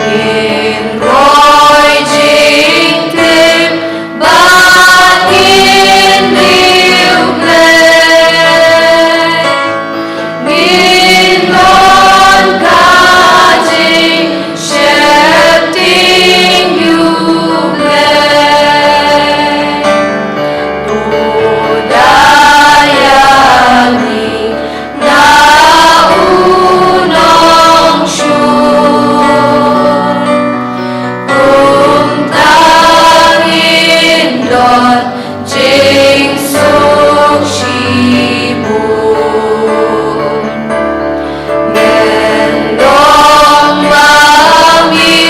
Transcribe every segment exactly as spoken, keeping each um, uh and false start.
Ngin roi jingtip bad ngin riewblei. Ngin don ka jingsheptieng riewblei. To da ïa ngi na u nongshun. Kumta ngin don jingsuk shibun. Men long ma ngi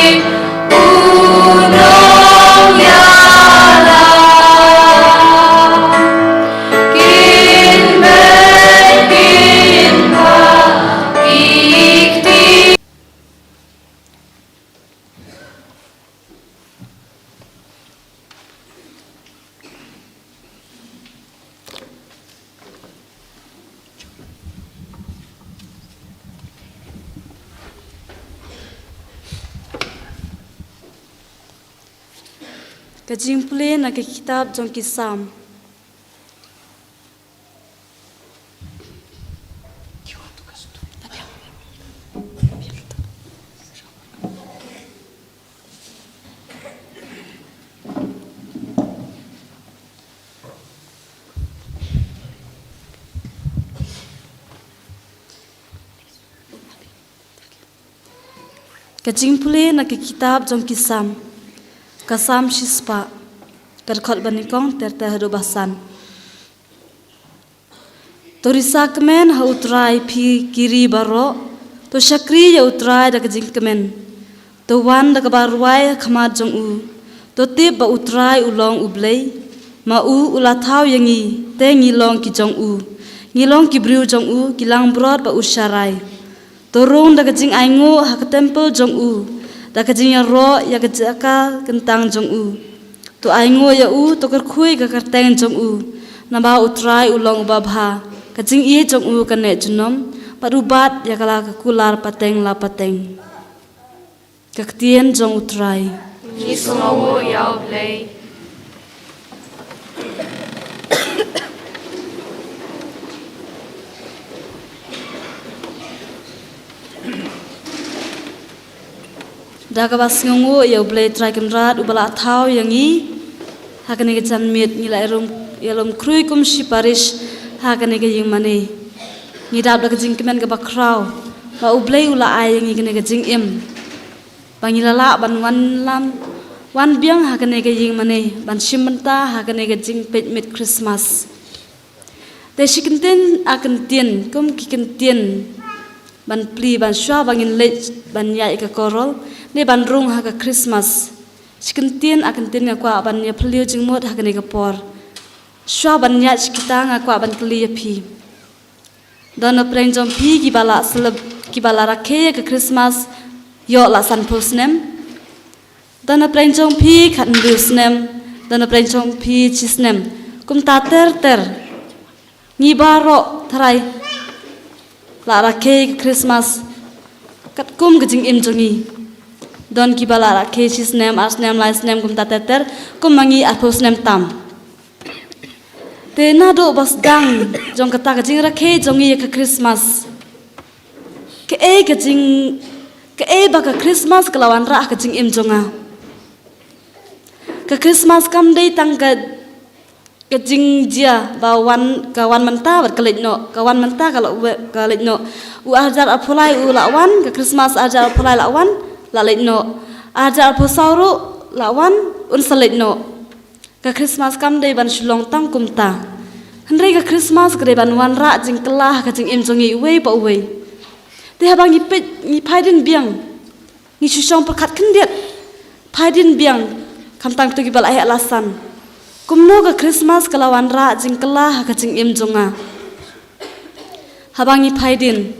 u nongïalam. Kin beit kin ba ki kti. Ka jingpule na ka kitab jong ki Salm. Ka jingpule na ka kitab jong ki Salm. Ka Salm shispah. Ka dkhot ba nyngkong ter ter haduh ba san. To risa kmen ha U Trai phi ki ri baroh, to shakri ïa U Trai da ka jingkmen. To wan da kaba rwai ha khmat jong u. To tip ba U Trai u long U Blei. Ma u u la thaw ïa ngi, te ngi long ki jong u. Ngi long ki briew jong u, ki langbrot ba u sharai. To rung da ka jingainguh ha ka templ jong u, da ka jingïaroh ïa ka jaka kyntang jong u. To ainguh ïa u, to kyrkhu ïa ka kyrteng jong u. Naba U Trai u long uba bha, ka jingïeit jong u ka neh junom, bad u bat ïa ka la ka kular pateng la pateng. Ka ktien jong U Trai. Ngi sngewnguh ïa U Blei. Da kaba sngewnguh ïa U Blei Trai Kynrad uba la thaw ïa ngi ha kane ka janmiet, ngi la ïalum, ïalum khrui kum shi parish ha kane ka ïing mane. Ngi dap da ka jingkmen kaba khraw ba U Blei u la ai ïa ngi kane ka jingim ba ngi la lah ban wan lam, wan biang ha kane ka ïing mane ban shim bynta ha kane ka jingpeit miet Christmas. Te shi kyntien ar kyntien kum ki kyntien ban plie ban shuwa ba ngin leit ban ïaid ka carol ne ban rung ha ka Christmas. Shi kyntien ar kyntien nga kwah ban ïa phylliew jingmut ha kane ka por. Shuwa ban ïaid shi kita nga kwah ban kylli ïa phi. Don na pdeng jong phi kiba la slem, kiba la rakhe ïa ka Christmas ïoh la sanphew snem? Don na pdeng jong phi khathynriew snem, don na pdeng jong phi shi snem. Kumta ter ter. Ngi baroh tharai la rakhe ka Christmas katkum ka jingim jong ngi. Don kiba la rakhe shi snem, ar snem, lai snem, kumta ter ter, kum ma ngi arphew snem tam. Te naduh ba sdang jong kata ka jingrakhe jong ngi ïa ka Christmas, kaei ka jing, kaei ba ka Christmas ka la wanrah ha ka jingim jong nga? Ka Christmas kam dei tang ka, ka jingjia ba wan, ka wan mynta bad ka leit noh, ka wan mynta ka la we-, ka leit noh. U arhajar arphew lai u la wan, ka Christmas arhajar arphew lai la wan, la leit noh. Arhajar arphew saw ruh la wan, un sa leit noh. Ka Christmas kam dei ban shu long tang kumta. Hynrei ka Christmas ka dei ban wanrah jingkylla ha ka jingim jong ngi uwei pa uwei. Te haba ngi peit, ngi phai dien biang, ngi shu shong pyrkhat khyndiat. Phai dien biang, khamtam kito kiba la heh la san. Kumno ka Christmas ka la wanrah jingkylla ha ka jingim jong nga? Haba ngi phai dien,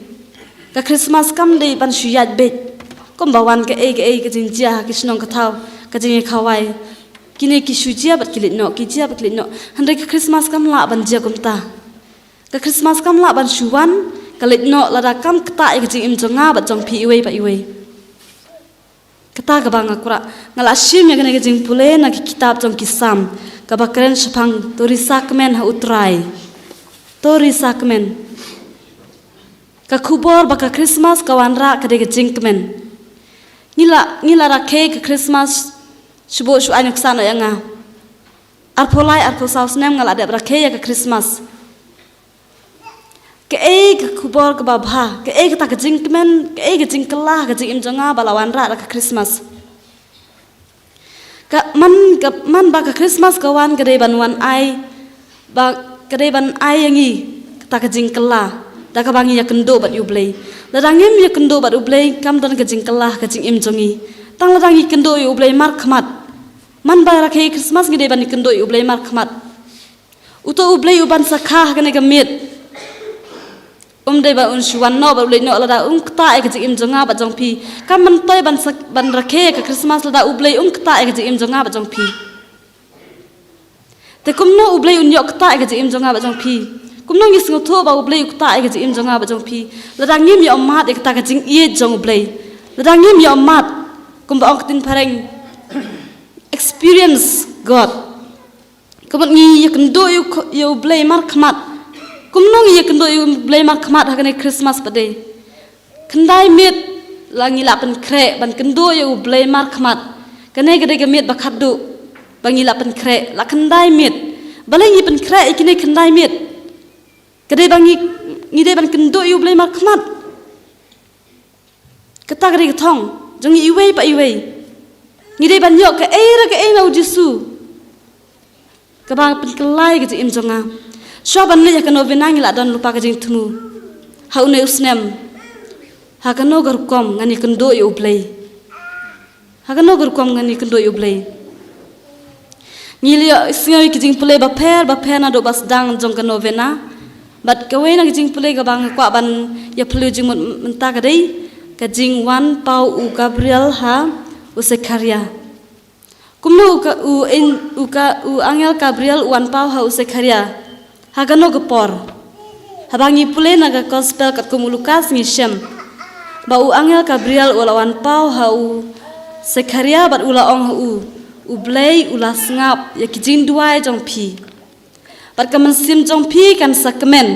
ka Christmas kam dei ban shu ïaid beit. Kumba wan kaei kaei ka jingjia ha ki shnong ka thaw, ka jingïakhawai. Kine ki shu jia bad ki leit noh, ki jia bad ki leit noh. Hynrei ka Christmas kam lah ban jia kumta. Ka Christmas kam lah ban shu wan, Ka leit noh lada kam ktah ïa ka jingim jong nga bad jong phi iwei pa iwei. Kata kaba nga kwah. Nga la shim ïa kane ka jingpule na ka kitab jong ki Salm, kaba kren shaphang to risa kmen ha U Trai. To risa kmen. Ka khubor ba ka Christmas ka wanrah ka dei ka jingkmen. Ngi la, ngi la rakhe ka Christmas shu buh shu ai nuksa noh ïa nga. Arphew lai, arphew saw snem nga la dep rakhe ïa ka Christmas. Kaei ka khubor kaba bha, kaei kata ka jingkmen, kaei ka jingkylla ka jingim jong nga ba la wanrah da ka Christmas. Ka man, ka man ba ka Christmas ka wan, ka dei ban wan ai, ba ka dei ban ai ïa ngi kata ka jingkylla da kaba ngi ïakynduh bad U Blei. Lada ngim ïakynduh bad U Blei, kam don ka jingkylla ka jingim jong ngi. Tang lada ngi kynduh ïa U Blei markhmat. Man ba rakhe Christmas ngi dei ban kynduh ïa U Blei markhmat. Uto U Blei uban sa kha ha kane ka miet, um dei ba un shu wan noh bad u leit noh lada um ktah ïa ka jingim jong nga bad jong phi. Kam myntoi ban sa, ban rakhe ïa ka Christmas lada U Blei um ktah ïa ka jingim jong nga bad jong phi. Te kumno U Blei un ïoh ktah ïa ka jingim jong nga bad jong phi? Kumno ngi sngewthuh ba U Blei u ktah ïa ka jingim jong nga bad jong phi? Lada ngim ïoh mad ïa kata ka jingïeit jong U Blei. Lada ngim ïoh mad kumba ong ka ktien phareng, experience God. Ka mut ngi ïakynduh ïa U Kh-, ïa U Blei markhmat. Kumno ngi ïakynduh ïa U Blei markhmat ha kane Christmas pat de? Khyndai miet la ngi la pynkhreh ban kynduh ïa U Blei markhmat. Kane ka dei ka miet ba khatduh ba ngi la pynkhreh, la khyndai miet. Balei ngi pynkhreh ïa kine khyndai miet? Ka dei ba ngi, ngi dei ban kynduh ïa U Blei markhmat. Kata ka dei ka thong jong ngi iwei pa iwei. Ngi dei ban ïoh kaei re kaei na U Jisu kaba pynkylla ïa ka jingim jong nga. Shuwa ban leit ha ka novena ngi la don lypa ka jingthmu. Ha une u snem, ha kano ka rukom ngan ïakynduh ïa U Blei? Ha kano ka rukom ngan ïakynduh ïa U Blei? Ngi la ïohsngew ïa ki jingpule bapher bapher naduh ba sdang jong ka novena. Bad kawei na ki jingpule kaba nga kwah ban ïa pule jingmut mynta ka dei ka jingwan paw u Gabriel ha u Sekharia. Kumno u ka, u, in, u ka, u angel Gabriel u wan paw ha u Sekharia? Ha kano ka por? Haba ngi pule na ka Gospel katkum u Lukas ngi shem ba u angel Gabriel u la wan paw ha u Sekharia bad u la ong ha u, U Blei u la sngap ïa ki jingduwai jong phi, bad ka mynsiem jong phi kan sa kmen.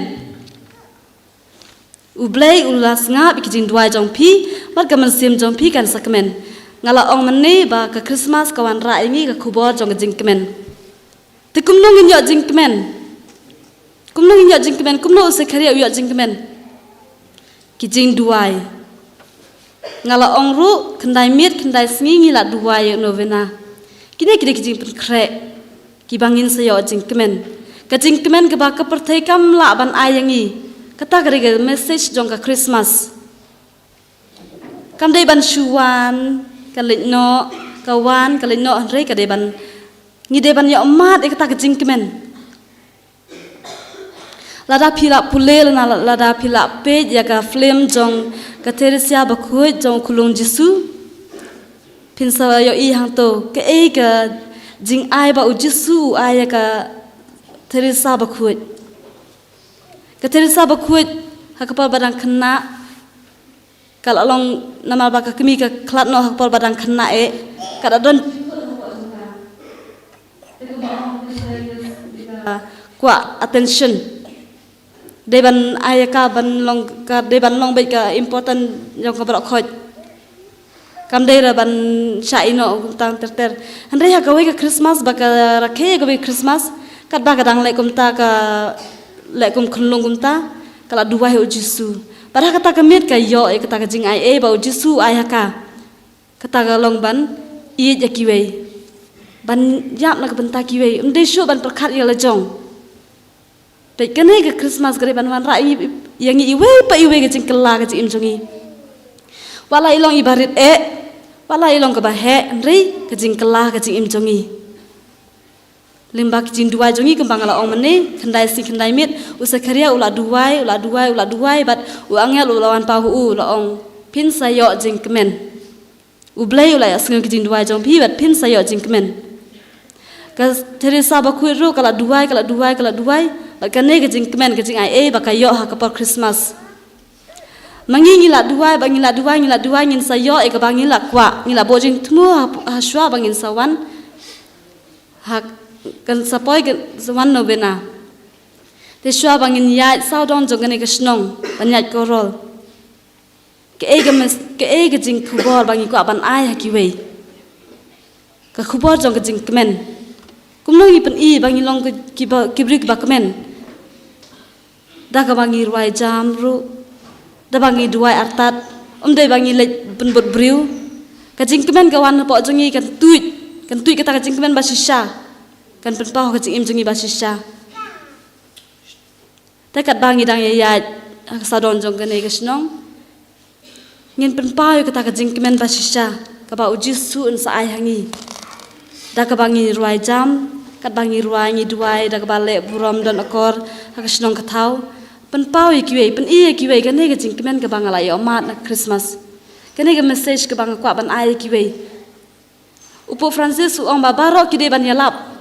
U Blei u la sngap ïa ki jingduwai jong phi, bad ka mynsiem jong phi kan sa kmen. Nga la ong mynne ba ka Christmas ka wanrah ïa ngi ka khubor jong ka jingkmen. Te kumno ngin ïoh jingkmen? Kumno ngin ïoh jingkmen? Kumno u Sekharia u ïoh jingkmen? Ki jingduwai. Nga la ong ruh, khyndai miet khyndai sngi ngi la duwai ïa u novena. Kine ki dei ki jingpynkhreh kiba ngin sa ïoh jingkmen. Ka jingkmen kaba ka pyrthei kam lah ban ai ïa ngi. Kata ka dei ka message jong ka Christmas. Kam dei ban shu wan, ka leit noh, ka wan, ka leit noh, hynrei ka dei ban, ngi dei ban ïoh mad ïa kata ka jingkmen. Lada phi la pule, lada, lada phi la peit ïa ka film jong ka Theresia Bakhuid jong u Khunlung Jisu, phin sa ïohi hangto kaei ka jingai ba u Jisu u ai ïa ka Theresia Bakhuid. Ka Theresia Bakhuid ha ka por ba dang khynnah, ka la long namar ba ka kmie ka khlad noh ha ka por ba dang khynnah eh. Ka da don kwah attention. Dei ban ai ïa ka ban long ka, dei ban long beit ka important jong ka baroh khoit. Kam dei re ban shah ïeh noh kumta ter ter. Hynrei ha kawei ka Christmas ba ka rakhe ïa kawei ka Christmas, katba ka dang leh kumta, ka leh kum khunlung kumta, ka la duwai ha u Jisu. Bad ha kata ka miet ka ïoh ïa kata ka jingai ei ba u Jisu u ai ha ka. Kata ka long ban ïeit ïa kiwei, ban ïap na ka bynta kiwei, ym dei shuh ban pyrkhat ïa la jong. Peit, kane ka Christmas ka dei ban wanrah ïa ngi, ïa ngi iwei pa iwei ka jingkylla ka jingim jong ngi. Wat la i long iba rit eh, wat la i long kaba heh, hynrei ka jingkylla ka jingim jong ngi. Lyngba ki jingduwai jong ngi, kumba nga la ong mynne, khyndai sngi khyndai miet, u Sekharia u la duwai, u la duwai, u la duwai, bad u angel u la wan paw ha u, u la ong, phin sa ïoh jingkmen. U Blei u la ïohsngew ki jingduwai jong phi bad phin sa ïoh jingkmen. Ka Theresia Bakhuid ruh ka la duwai, ka la duwai, ka la duwai, bad kane ka jingkmen, ka jingai ei ba ka ïoh ha ka por Christmas. Ma ngi ngi la duwai, ba ngi la duwai, ngi la duwai, ngin sa ïoh ïa kaba ngi la kwah, ngi la buh jingthmu ha, ha shuwa ba ngin sa wan. Ha, kan sa poi kan sa wan novena. Te shuwa ba ngin ïaid sawdong jong kane ka shnong, ban ïaid carol. Kaei ka mes-, kaei ka jingkhubor ba ngi kwah ban ai ha kiwei. Ka khubor jong ka jingkmen. Kumno ngi pyni ba ngi long ki, ki ba, ki briew kiba kmen. Da kaba ngi rwai jam ruh. Da ba ngi duwai artat. Ym dei ba ngi leit pynbud briew. Ka jingkmen ka wan hapoh jong ngi kan tuid. Kan tuid kata ka jingkmen ba shisha. Kan pynpaw ka jingim jong ngi ba shisha. Te katba ngi dang ïaid ha ka sawdong jong kane ka shnong, ngin pynpaw ïa kata ka jingkmen ba shisha kaba U Jisu un sa ai ha ngi. Da kaba ngi rwai jam, katba ngi rwai ngi duwai, da kaba leh burom don akor ha ka shnong ka thaw. Pynpaw ïa kiwei, pyni ïa kiwei kane ka jingkmen kaba nga la ïoh mad na Christmas. Kane ka message kaba nga kwah ban ai ïa kiwei. U Pope Francis u ong ba baroh ki dei ban ïalap.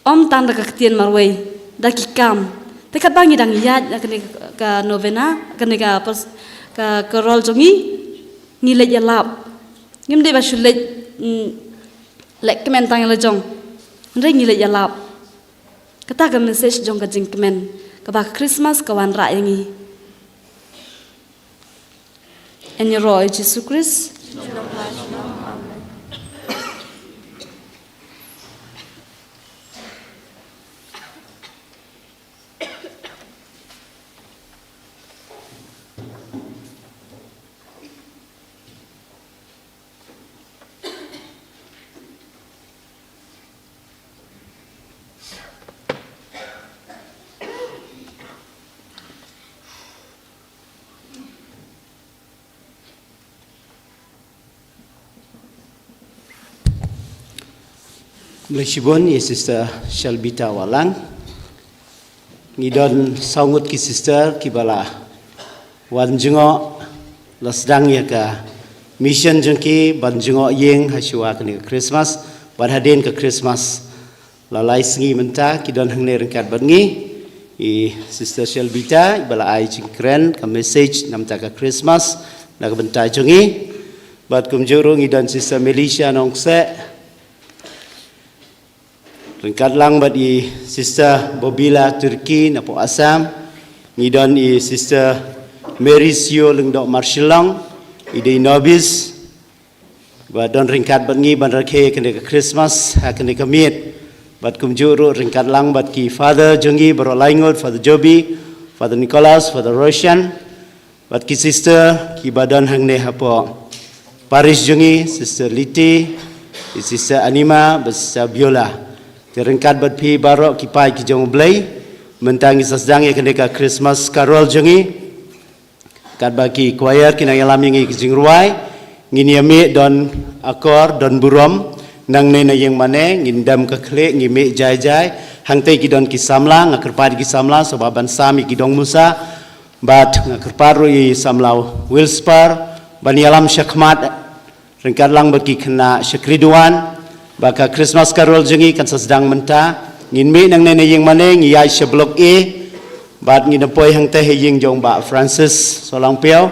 Ym tang da ka ktien marwei, da ki kam. Te katba ngi dang ïaid na kane ka novena, kane ka pers-, ka, ka carol jong ngi, ngi leit ïalap. Ngim dei ba shu leit, mm, leit kmen tang ïa la jong. Hynrei ngi leit ïalap. Kata ka message jong ka jingkmen, kaba ka Christmas ka wanrah ïa ngi. Ïaroh ïa u Jisu Khrist. Khublei shibun ïa Sister Shalbita Wahlang. Ngi don saw ngut ki sister kiba la wan jngoh, la sdang ïa ka mission jong ki ban jngoh ïing ha shuwa kane ka Christmas, bad hadien ka Christmas. La lai sngi mynta ki don hangne ryngkat bad ngi. I Sister Shalbita, iba la ai jingkren ka message namar ka Christmas na ka bynta jong ngi. Bad kumjuh ruh ngi don Sister Melisha Nongse. Ryngkat lang bad i Sister Bobila Turki napoh Assam. Ngi don i Sister Mary Sio Lyngdoh Marshillong, i dei nobis. Ba don ryngkat bad ngi ban rakhe kane ka Christmas ha kane ka miet. Bad kumjuh ruh ryngkat lang bad ki Father jong ngi baroh lai ngut, Father Joby, Father Nicholas, Father Roshan. Bad ki sister kiba don hangne hapoh parish jong ngi, Sister Liti, Sister Anima, bad Sister Biola. Te ryngkat bad phi baroh ki paid ki jong U Blei. Mynta ngi sa sdang ïa kane ka Christmas carol jong ngi. Katba ki choir ki nang ïalam ïa ngi ki jingrwai, ngin ïa mih don akor, don burom, nangne na ïing mane, ngin dem ka khlieh, ngi mih jai jai, hangtei ki don ki samla, nga kyrpad ki samla, sngewbha ban sam ïa ki dong musa, bad nga kyrpad ruh ïa i samla Wilspar, ban ïalam shakhmat, ryngkat lang bad ki khynnah shakri duwan, ba ka Christmas carol jong ngi kan sa sdang mynta, ngin mih nangne na ïing mane, ngi ïaid sha block A, bad ngin poi hangtei ha ïing jong Bah Francis Solangpiaw,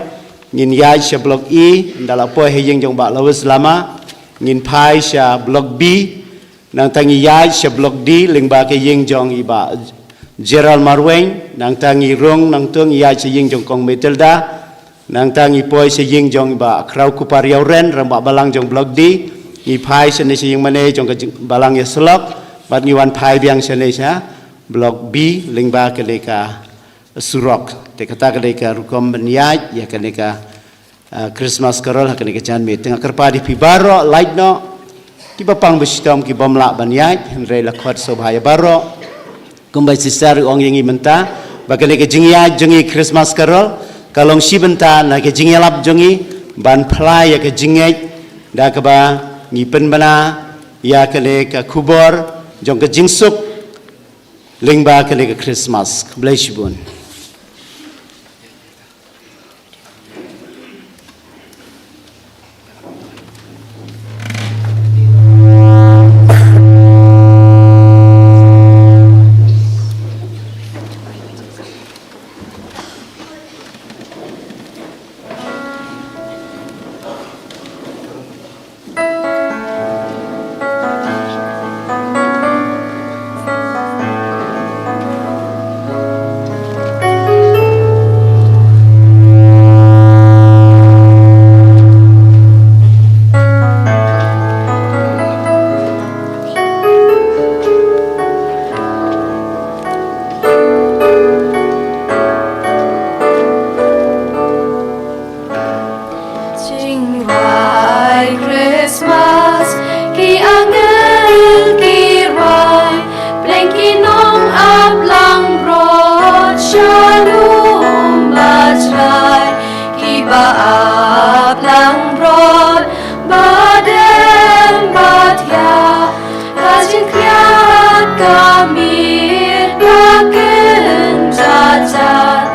ngin ïaid sha block E, ynda la poi ha ïing jong Bah Lawis Lama, ngin phai sha block B, nangta ngi ïaid sha block D, lyngba ka ïing jong i Bah Gerald Marwein, nangta ngi rung nangta ngi ïaid sha ïing jong Kong Matilda, nangta ngi poi sha ïing jong i Bah Khraw Kupar Ïawren, rangbah balang jong block D, ngi phai shane sha ïing mane jong ka jing-, balang Ïaslok, bad ngi wan phai biang shane sha block B, lyngba kane ka surok. Te kata ka dei ka rukom ban ïaid ïa kane ka, ah, Christmas carol ha kane ka janmiet. Te nga kyrpad ïa phi baroh, lait noh, kiba pang ba shitom, ki bym lah ban ïaid, hynrei la khot sngewbha ïa baroh. Kumba i sister i ong ïa ngi mynta, ba kane ka jingïaid jong ngi Christmas carol, ka long shi bynta na ka jingïalap jong ngi, ban phla ïa ka jingngeit, da kaba ngi pynbna ïa kane ka khubor jong ka jingsuk lyngba kane ka Christmas. Khublei shibun. Mit ba kynjah jat,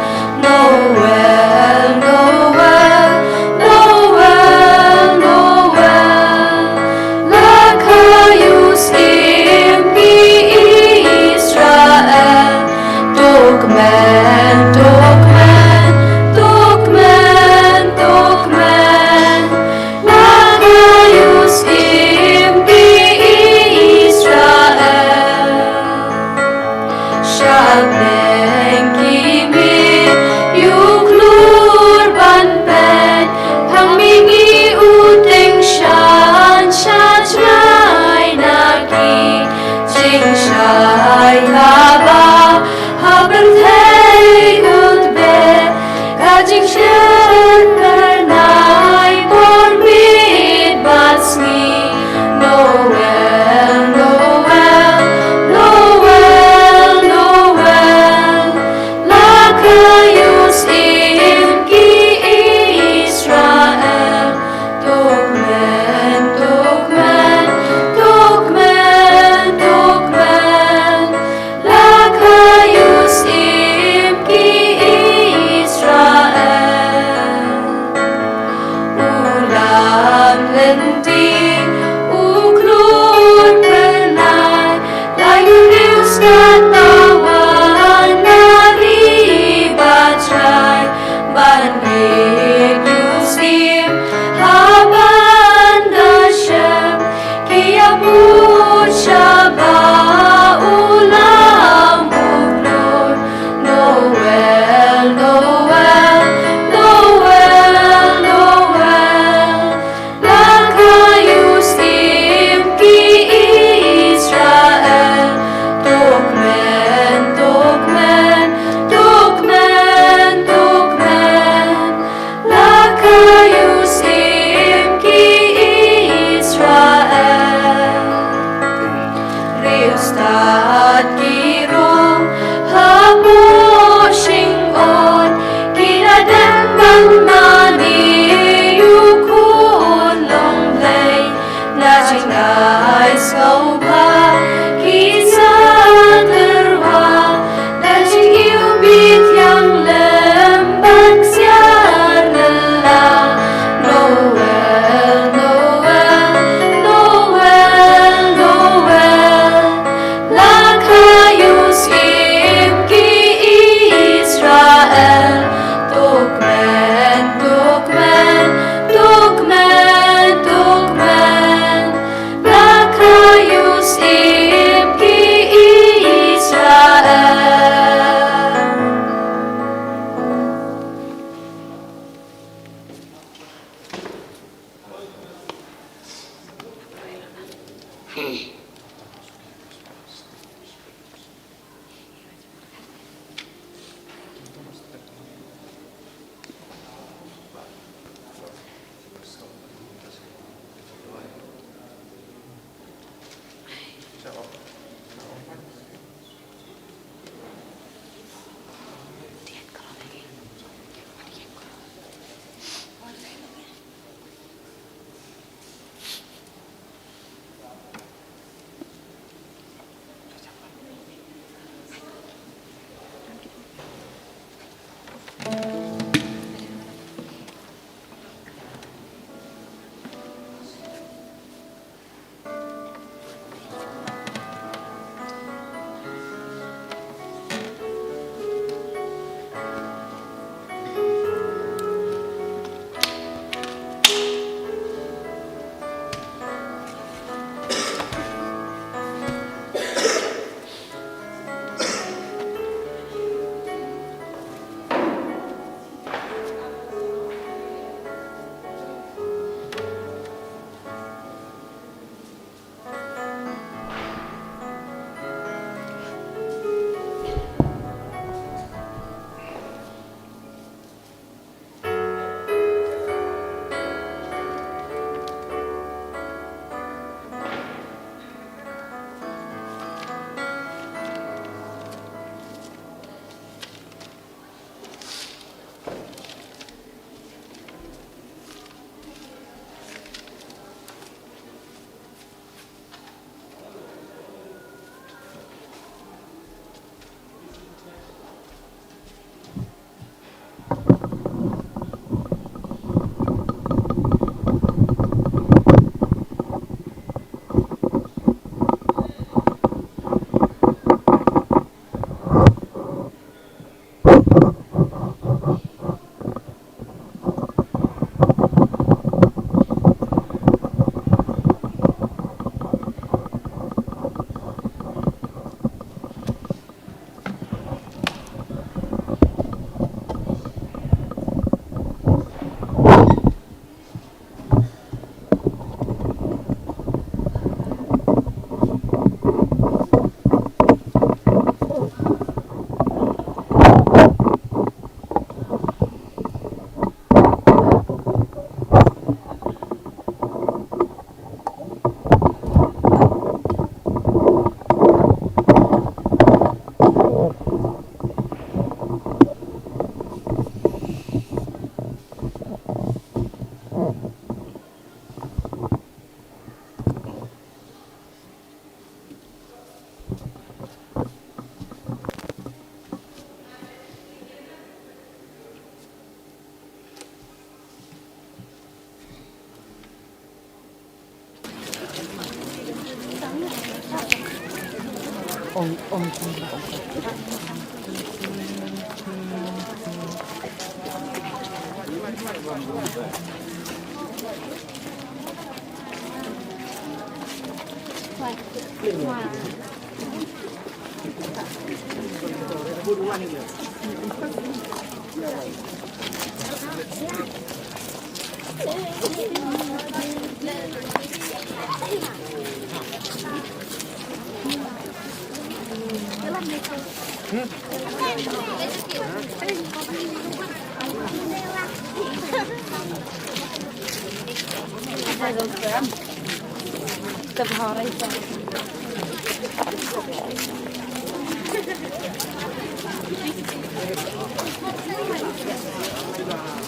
Noel, Noel, Noel, Noel. La khaïus im ki Israel, to kmen, to kmen, to kmen, to kmen. La khaïus im ki Israel. Sha bneng ki miet ïa u khlur ban peit, phang mihngi u tyngshan sha jngai na ki jingshai haba ha pyrthei u tbe. Ka jingshit kyrnai bor miet bad sngi. Noel, Noel, Noel, Noel. La khaïus im ki Israel. To kmen, to kmen, to kmen, to kmen. La khaïus im ki Israel. U lam lynti, u khlur kyrnai, la ïoh riewstad tawar na ri bad jngai, ban ïeit ïa u Syiem ha ban da shem. Ki ïa bud sha ba u lam u khlur. Noel, Noel, Noel, Noel. La khaïus im ki Israel. To kmen, to kmen, to kmen, to kmen. La khaïus im ki Israel. Riewstad ki rung hapoh shyngot, ki da dem bam mane ïa u Khun Longblei. Na jngai sngewbha ki sa tyrwa, da jingïohi thiang lem bad ksiar lylla. Noel, Noel, Noel, Noel. La khaïus im ki Israel. To kmen, to kmen, to kmen, to kmen. La khaïus im ki Israel.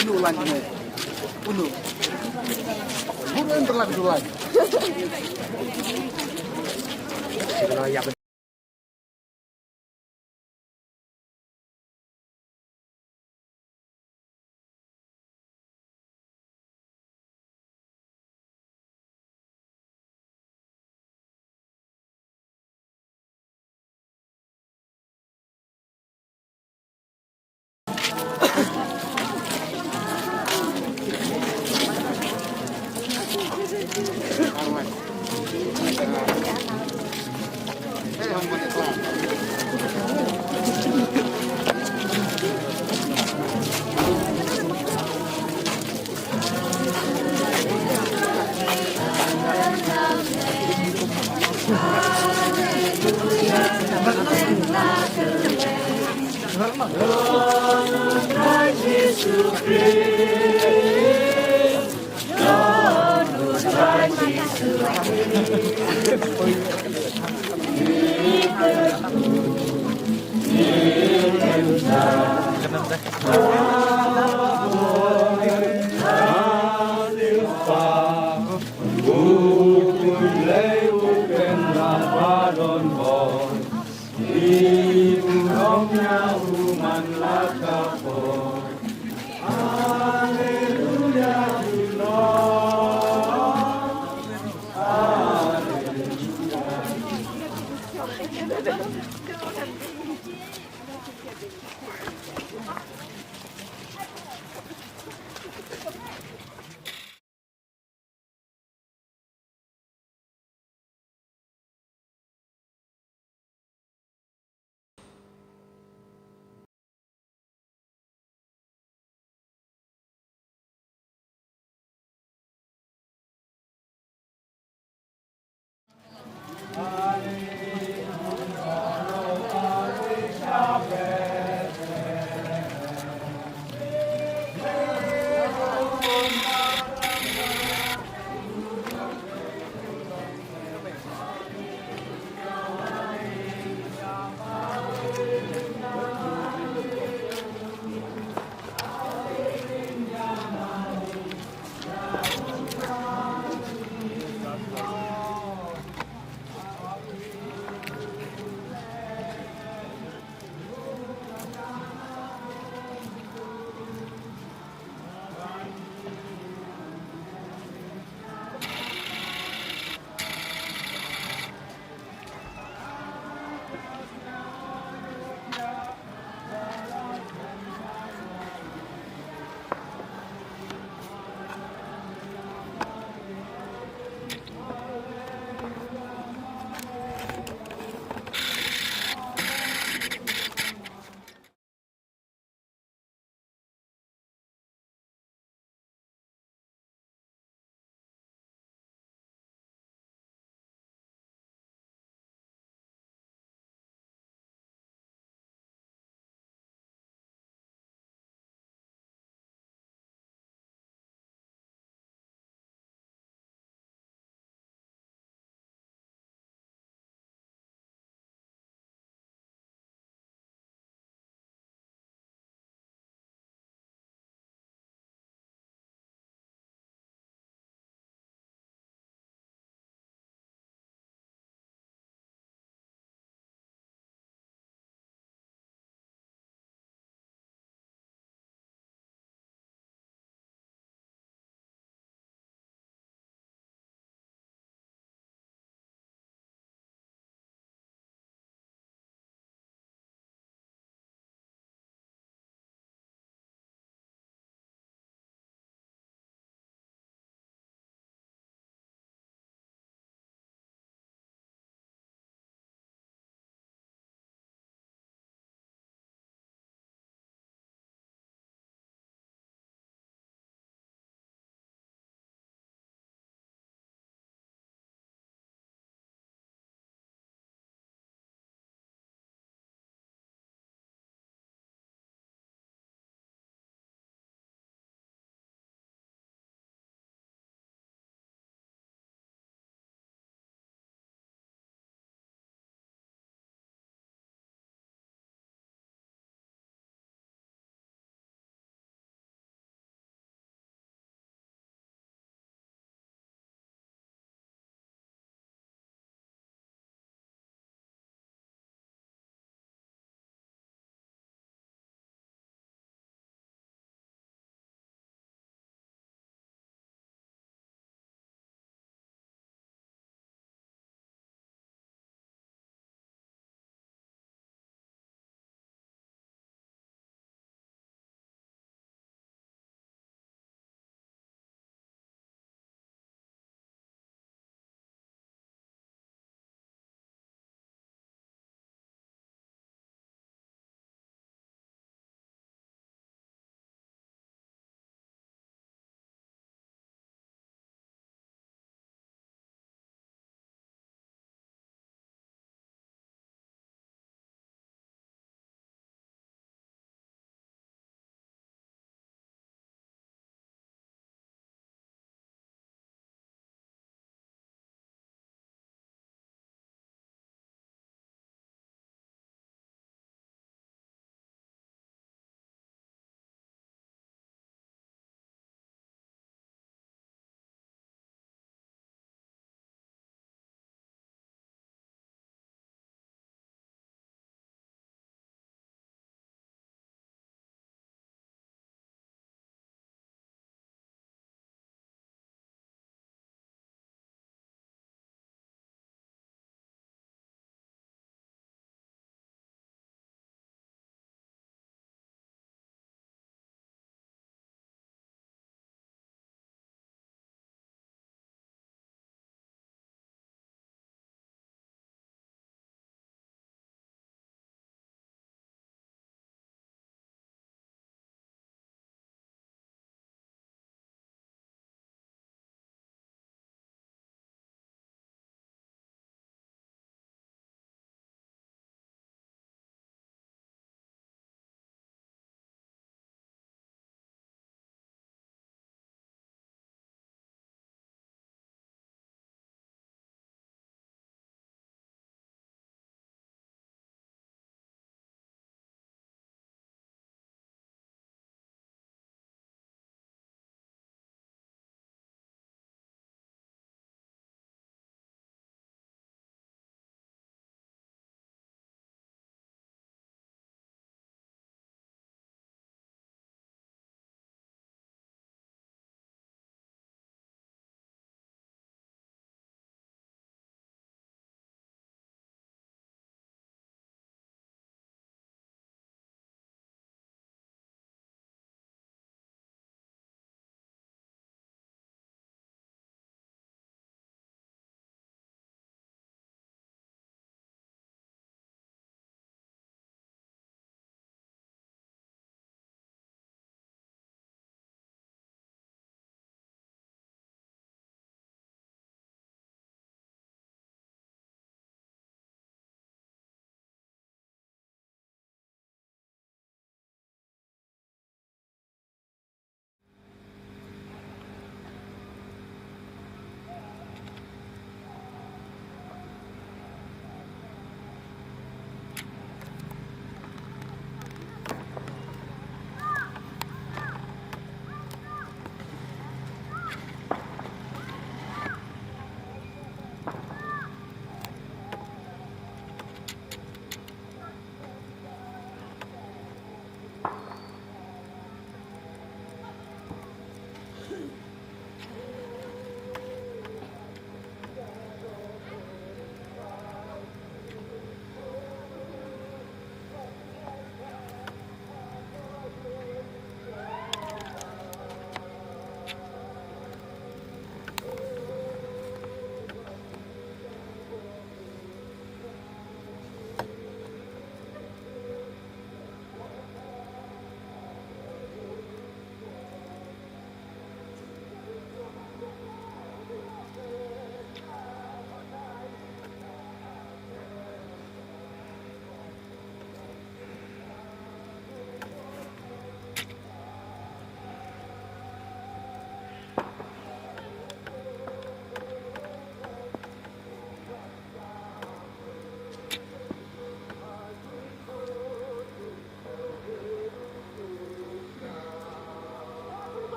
Unu lan ne. Unu. Bukan terlalu duluan.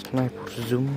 Sniper zoom.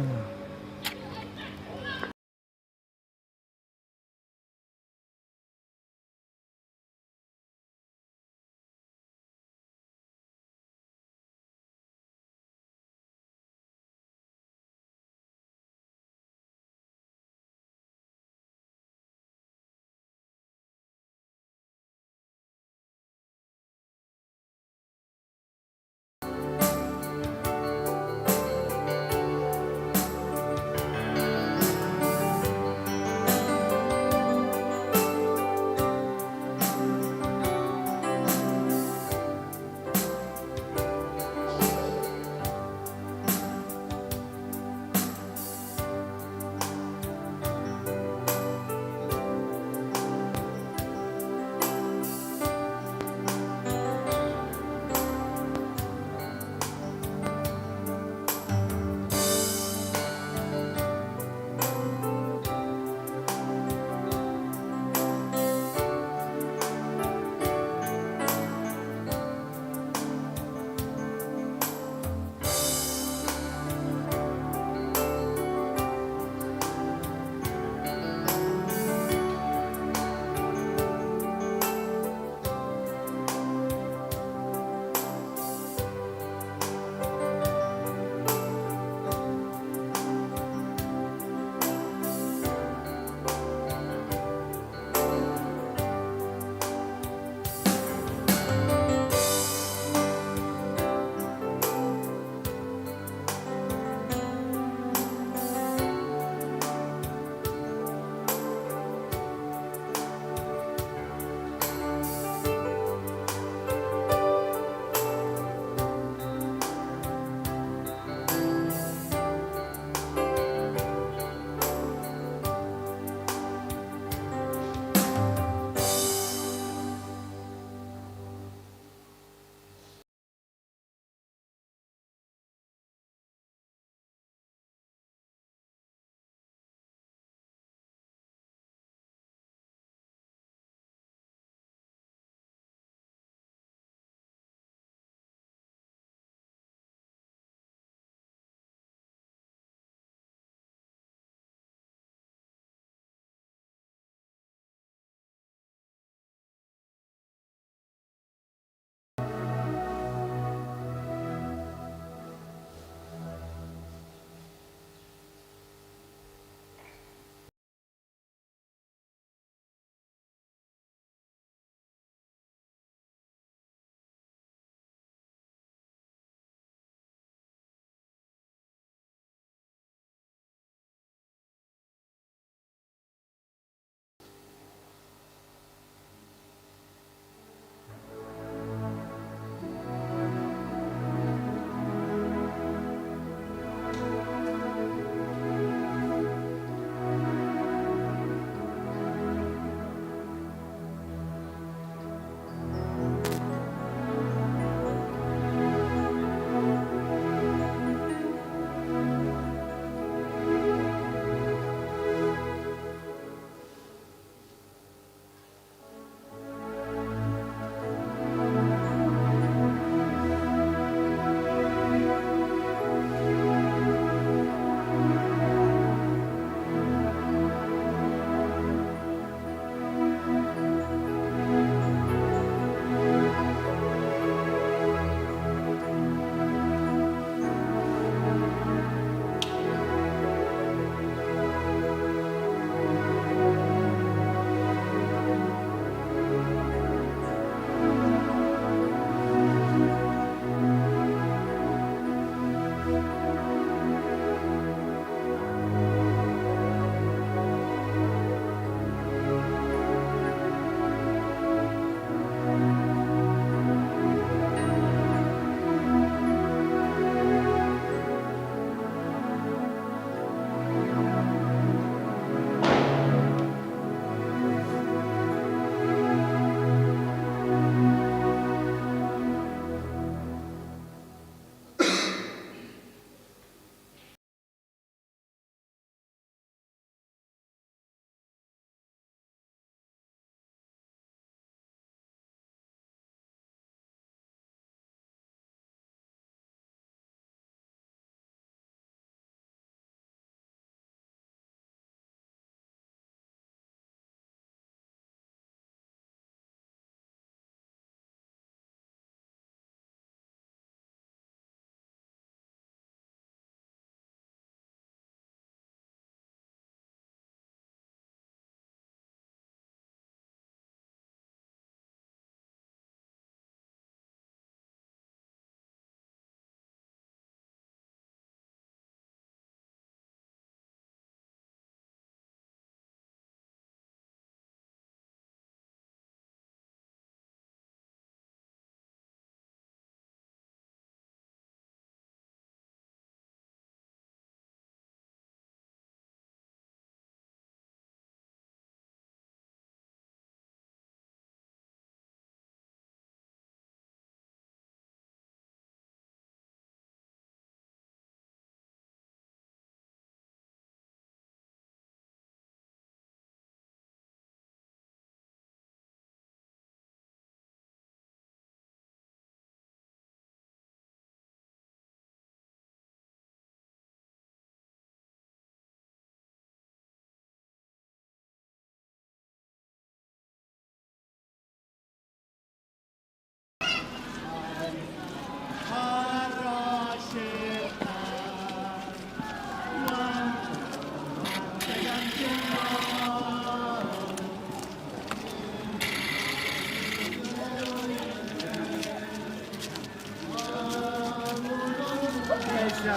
Wan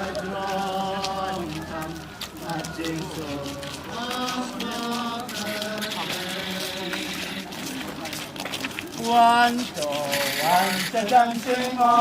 to wan, sdang sngewbha.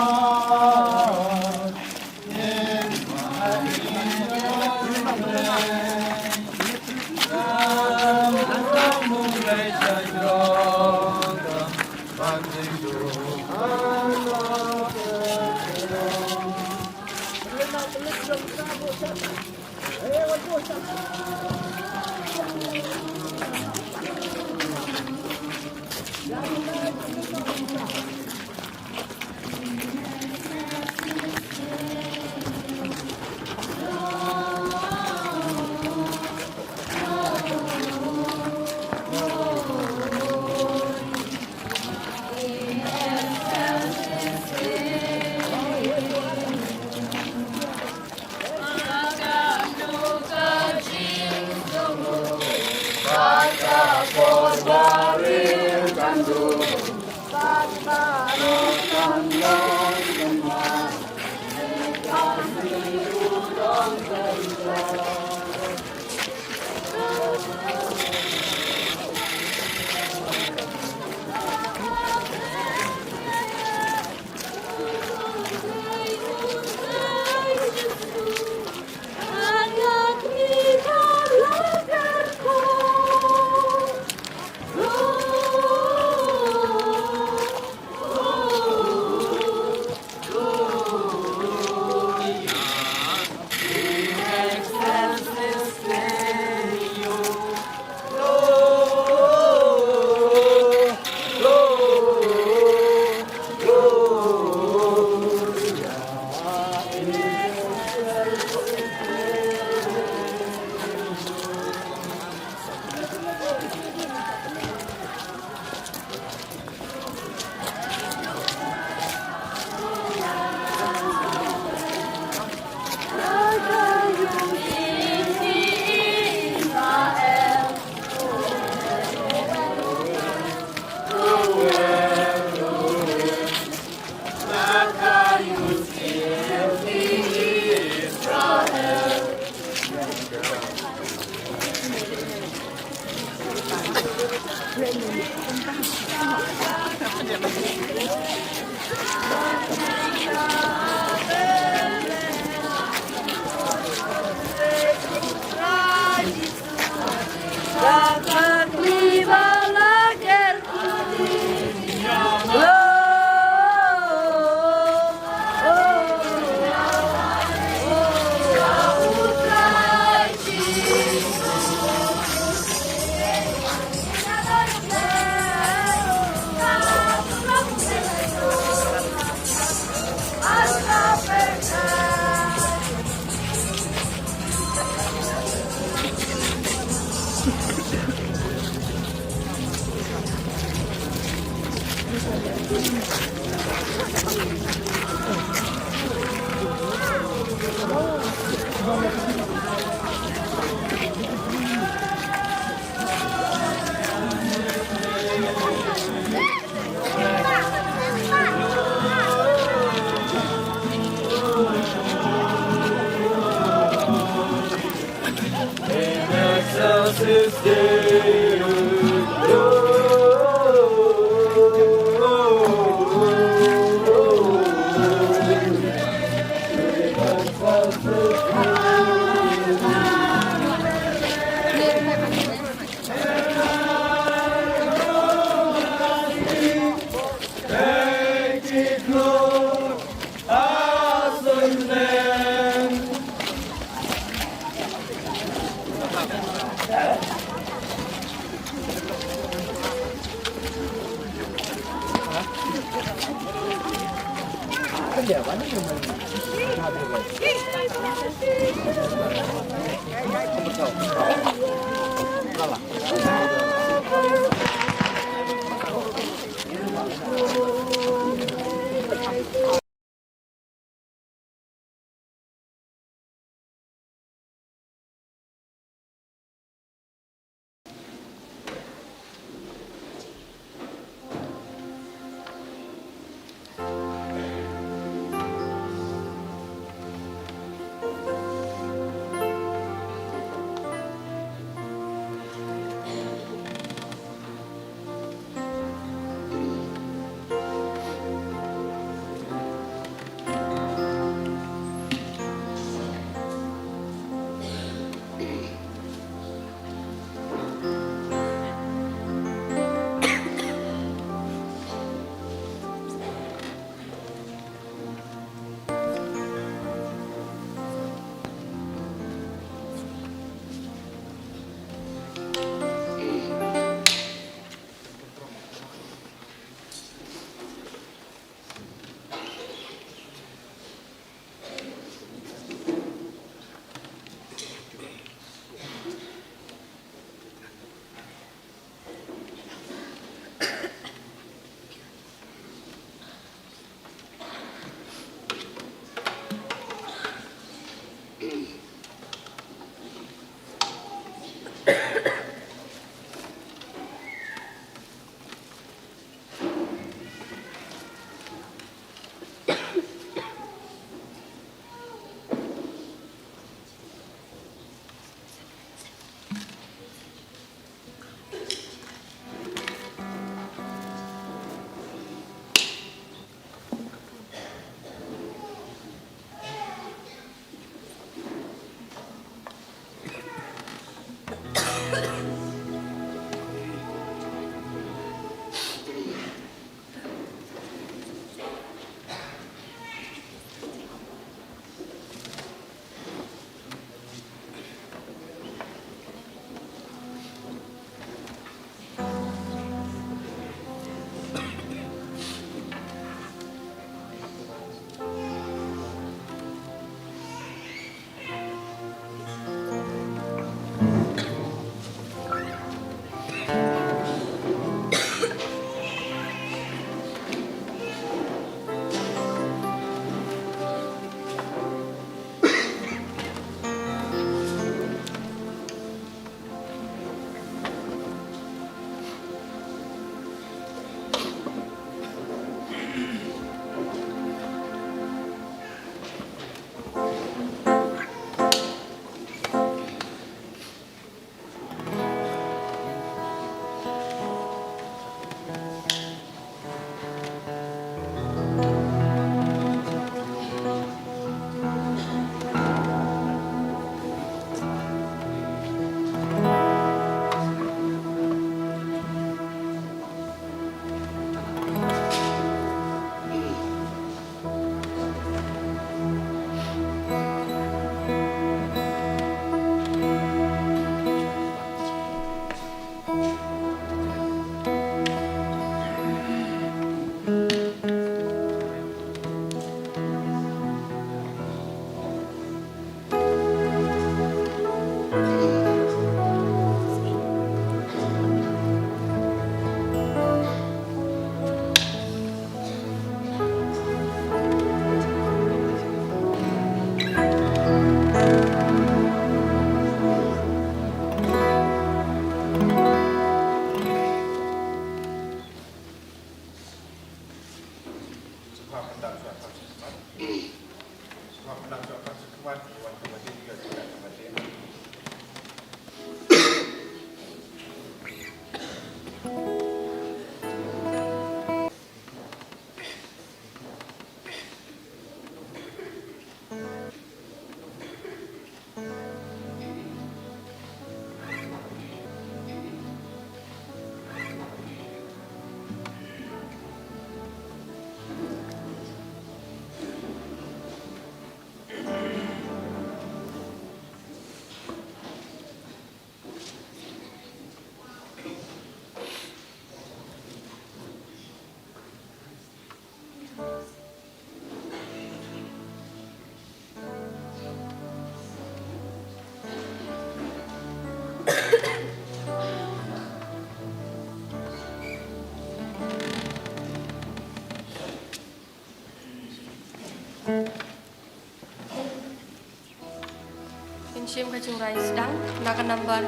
Ngin shim ka jingrwai sdang na ka number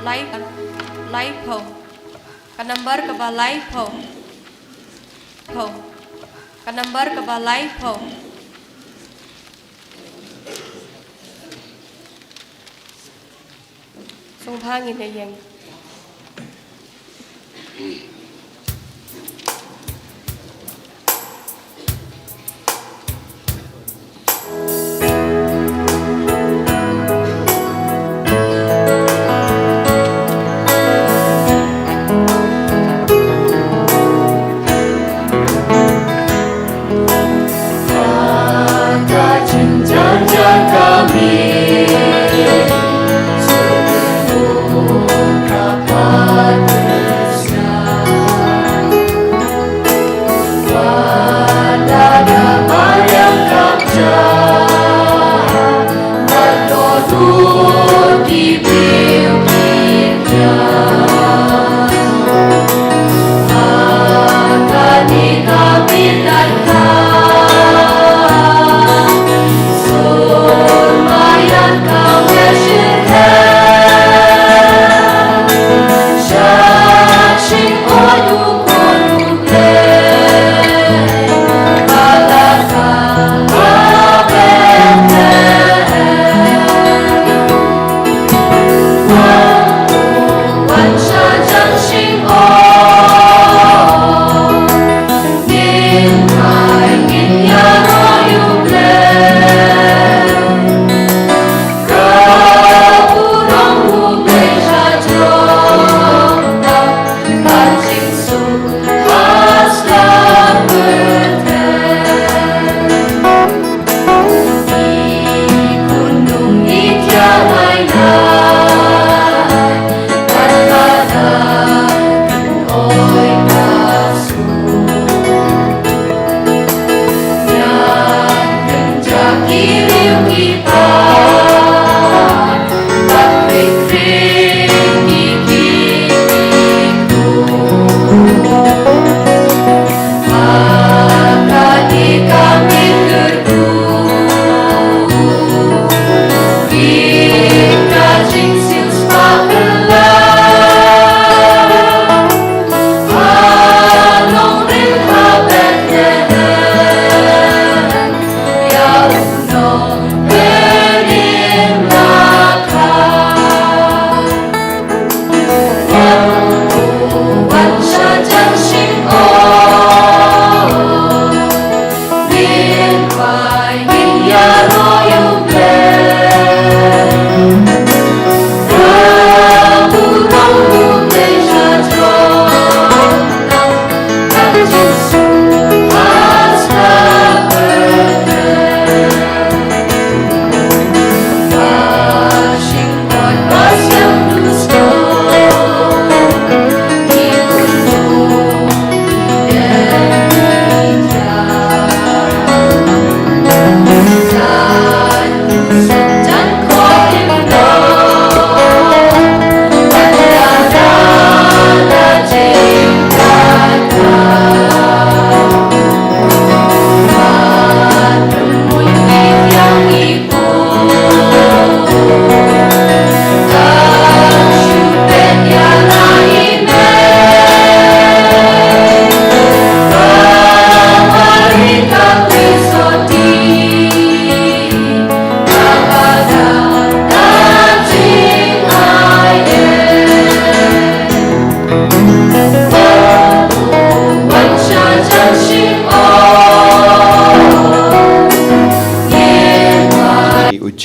lai, lai phew. Ka number kaba lai phew. Phew. Ka number kaba lai phew. Sngewbha ngin ïeng.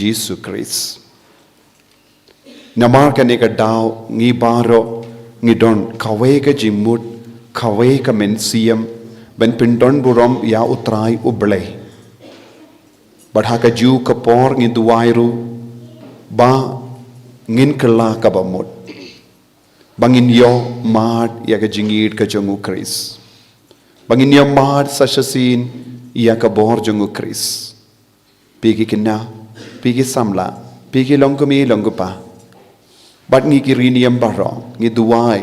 Jisu Khrist. Namar kane ka daw ngi baroh ngi don kawei ka jingmut, kawei ka mynsiem ban pyndonburom ïa U Trai U Blei. Bad ha kajuh ka por ngi duwai ruh ba ngin kylla kaba mut, ba ngin ïoh mad ïa ka jingïeit ka jong U Khrist, ba ngin ïoh mad sa shisien ïa ka bor jong U Khrist. Phi ki khynnah, phi ki samla, phi ki longkmie longkpa, bad ngi ki riewniam baroh ngi duwai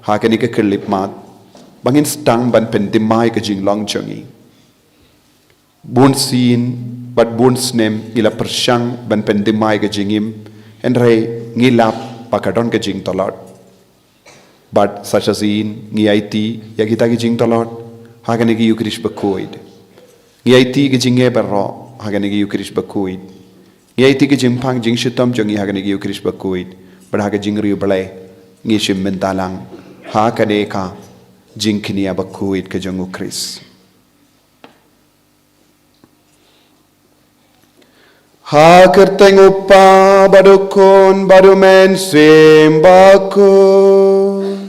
ha kane ka khyllipmat ba ngin sdang ban pynthymmai ka jinglong jong ngi. Bun sien bad bun snem ngi la pyrshang ban pynthymmai ka jingim, hynrei ngi lap ba ka don ka jingtlot. Bad sa shisien ngi aiti ïa kita ki jingtlot ha kane ka Ïukharist bakhuid. Ngi aiti ki jingeh baroh ha kane ka Ïukharist bakhuid. Ngi aiti ki jingpang jingshitom jong ngi ha kane ka Ïukharist bakhuid. Bad ha ka jingriewblei ngi shim bynta lang ha kane ka jingkñia bakhuid ka jong U Khrist. Ha ka kyrteng U Kpa bad U Khun bad U Mynsiem Bakhuid.